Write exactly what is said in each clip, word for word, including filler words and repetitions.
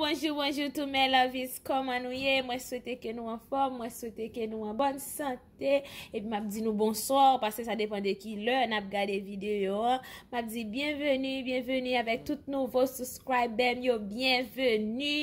Bonjou, bonjou tout mes lovies, kòman nou ye? Mwen swete ke nou anfòm, mwen swete ke nou an bòn sante. Epi m ap di nou bonswa, paske sa depann de ki lè n ap gade videyo an. M ap di byenveni, byenveni avèk tout nouvo subscriber m yo, byenveni.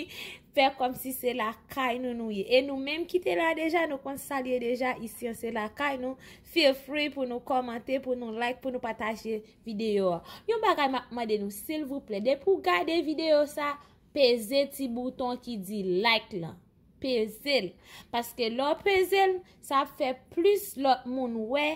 Fè kòmsi se lakay nou nou ye. E nou menm ki te la deja, nou konn sa l ye deja, isi an se lakay nou. Feel free pou nou kòmante, pou nou like, pou nou pataje videyo a. Yon bagay m ap mande nou, silvouplè, depi w gade videyo sa, peze ti bouton ki di like lan. Peze l. Paske lè w peze l, sa ap fè plis lòt moun wè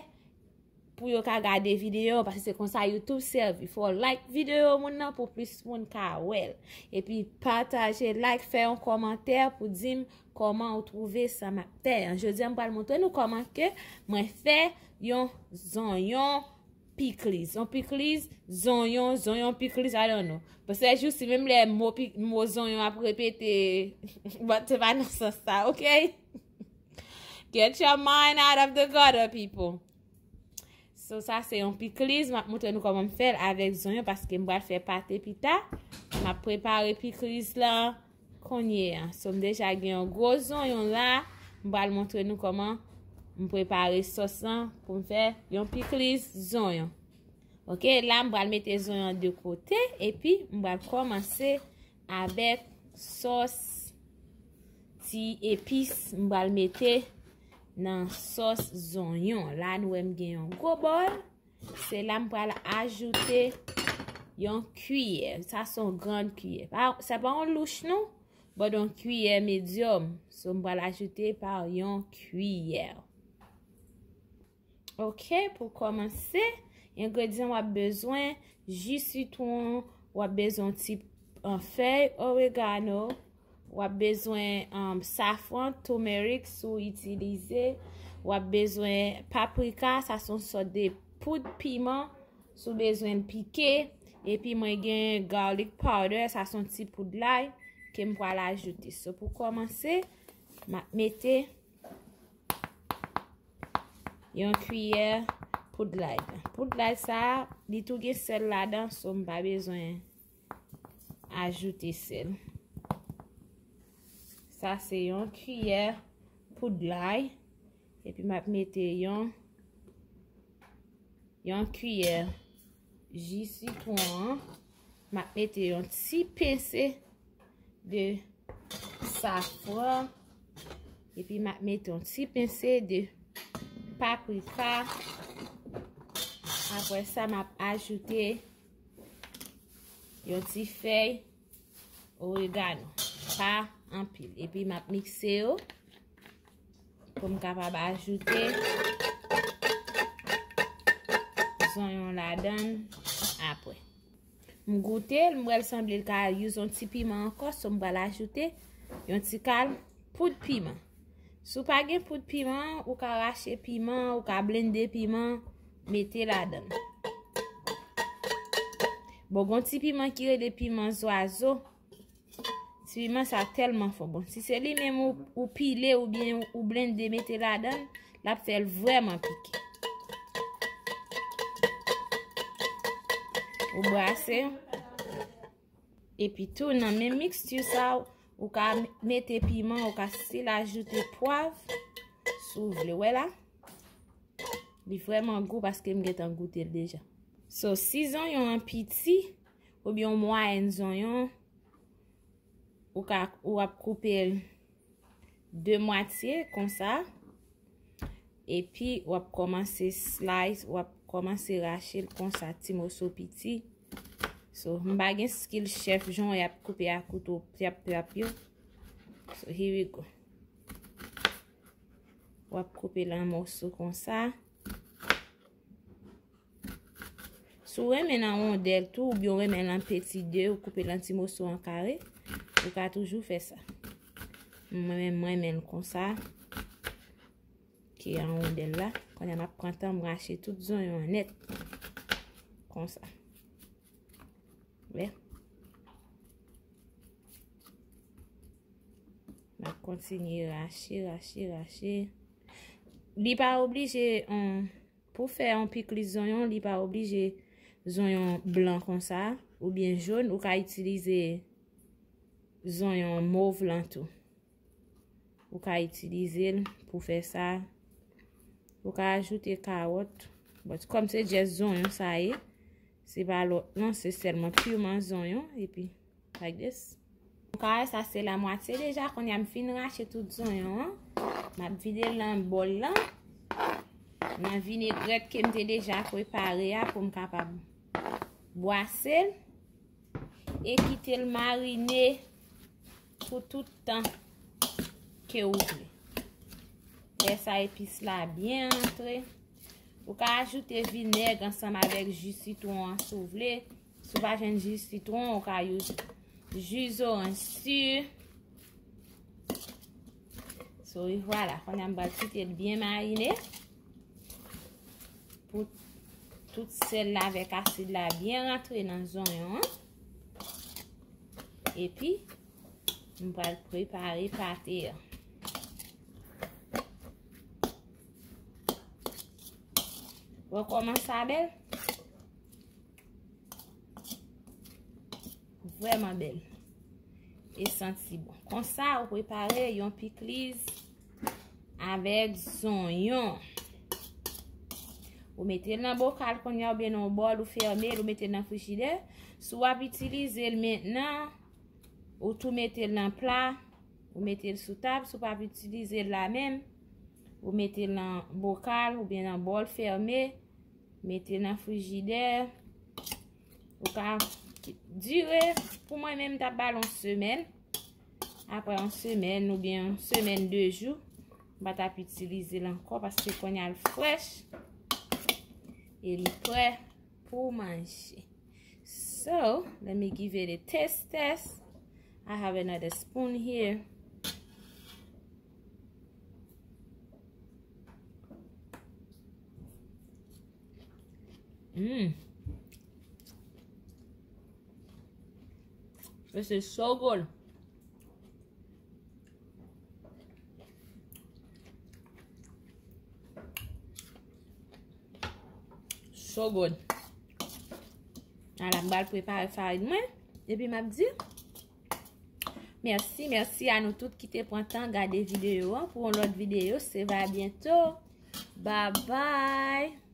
pou yo ka gade videyo, paske se konsa YouTube sèvi. Fò w like videyo moun nan pou plis moun ka wè l. Epi pataje, like, fè yon kòmantè pou di m kòman ou twouve sa m ap fè an. Jodi a, m pral montre nou kòman ke mwen fè yon zonyon pikliz. Yon pikliz, zonyon, zonyon pikliz, I don't know. Paske jou si menm lè mo, pi- mo zonyon ap repete, but se pa nan sans sa, ok? Get your mind out of the gutter, people. So, sa se yon pikliz. M ap montre nou kòman m fè l avèk zonyon, paske m pral fè pate pita. M ap prepare pikliz la kounye a. So, m deja gen yon gwo zonyon la. M pral montre nou kòman m prepare sòs lan pou m fè yon pikliz zonyon. Ok, la m pral mete zonyon de kote, epi m pral kòmanse avèk sòs ti epis m pral mete nan sòs zonyon. La nou wè m gen yon gwo bòl. Se la m pral ajoute yon kiyè. Sa se yon grann kiyè. Pa, sa pa yon louch non, but yon kiyè medyòm. So m pral ajoute pa yon kiyè. Ok, pou kòmanse, engredyan w ap bezwen, ji sitwon, w ap bezwen yon ti, um, fèy oregano, w ap bezwen, um, safran, turmeric si w itilize, w ap bezwen paprika, sa se yon sòt de poud piman, si w bezwen l pike, epi mwen gen garlic powder, sa se yon ti poud lay ke m pral ajoute. So, pou kòmanse, m ap mete yon kiyè poud lay. Poud lay sa, li tou gen sèl ladan, so m pa bezwen ajoute sèl. Sa se yon kiyè poud lay. Epi m ap mete yon, yon kiyè ji sitwon an. M ap mete yon ti pense de safran. Epi m ap mete yon ti pense de paprika. Apre sa, m ap ajoute yon ti fèy oregano. Pa anpil. Epi m ap mikse yo pou m kapab ajoute zonyon ladan l apre. M goute l, m wè l sanble l ka use yon ti piman ankò, so m pral ajoute yon ti kal poud piman. Si w pa gen poud piman, ou ka rache piman, ou ka blende piman, mete ladan l. Bon, gon ti piman ki rele piman zwazo. Ti piman sa tèlman fò. Bon, si se li menm ou, ou pile oubyen ou blende mete ladan l, l ap fè l vrèman pike. Ou brase. Epi tou, nan menm miksti sa, ou ka mete piman, ou ka still ajoute pwav, si w vle. Wè la? Li vrèman gou paske m gentan goute l deja. So, si zonyon an piti, oubyen yon mwayèn zonyon, ou ka, ou ap koupe l de mwatye, konsa. Epi, w ap kòmanse slice, w ap kòmanse rache l konsa, ti moso piti. So, m pa gen skill chef, jan y ap koupe a kouto pyap pyap yo. So, here we go. W ap koupe l an moso konsa. Si w renmen l an wondèl tou, oubyen w renmen l an peti de, ou koupe l an ti moso an kare, ou ka toujou fè sa. Mwen menm, mwen renmen l konsa, ki an wondèl la. Kounye a, m ap pran tan m rache tout zonyon an nèt. Konsa. Wè. M ap kontinye rache, rache, rache. Li pa oblije, um, pou fè yon pikliz zonyon, li pa oblije zonyon blan konsa, oubyen jòn, ou ka itilize zonyon mov lan tou. Ou ka itilize l pou fè sa. Ou ka ajoute kawòt. But kòm se just zonyon sa ye, se pa lòt non, se sèlman piman zonyon, epi like this. Ou ka wè sa se la mwatye deja, kounye a m fin rache tout zonyon an. M ap vide l nan bòl lan. Nan vinegrèt ke m te deja prepare a pou m kapab bwase l. E kite l marine pou tout tan ke ou vle. Lè sa epis la byen antre, ou ka ajoute vinèg ansanm avèk ji sitwon an si w vle. Si w pa jwenn ji sitwon, ou ka use ji zoranj si. So, e vwala, kounye a m pral kite l byen marine pou tout sèl la avèk asid la byen rantre nan zonyon an. Epi, m pral prepare pate a. Wè kòman sa bèl? Vrèman bèl. E santi bon. Konsa, ou prepare yon pikliz avèk zonyon. Ou mete l nan bokal kounye a oubyen nan yon bòl, ou fèmen l, ou mete l nan frijidè. Si w ap itilize l mentnan, ou tou mete l nan pla, ou mete l sou tab. Si w p ap itilize l la menm, ou mete l nan bokal oubyen nan bòl fèmen. Mete nan frijidè. Ou ka dire, pou mwen menm, m t ap ba l yon semèn. Apre yon semèn oubyen yon semèn, de jou, m pa t ap itilize l ankò paske kounye a l frèch e li prè pou manje. So, let me give it a taste test. I have another spoon here. Mm. This is so good. So good. Ala, m pral prepare farin mwen. Epi m ap di, mèsi, mèsi a nou tout ki te pran tan gade videyo an. Pou yon lòt videyo, se va byento. Bye bye.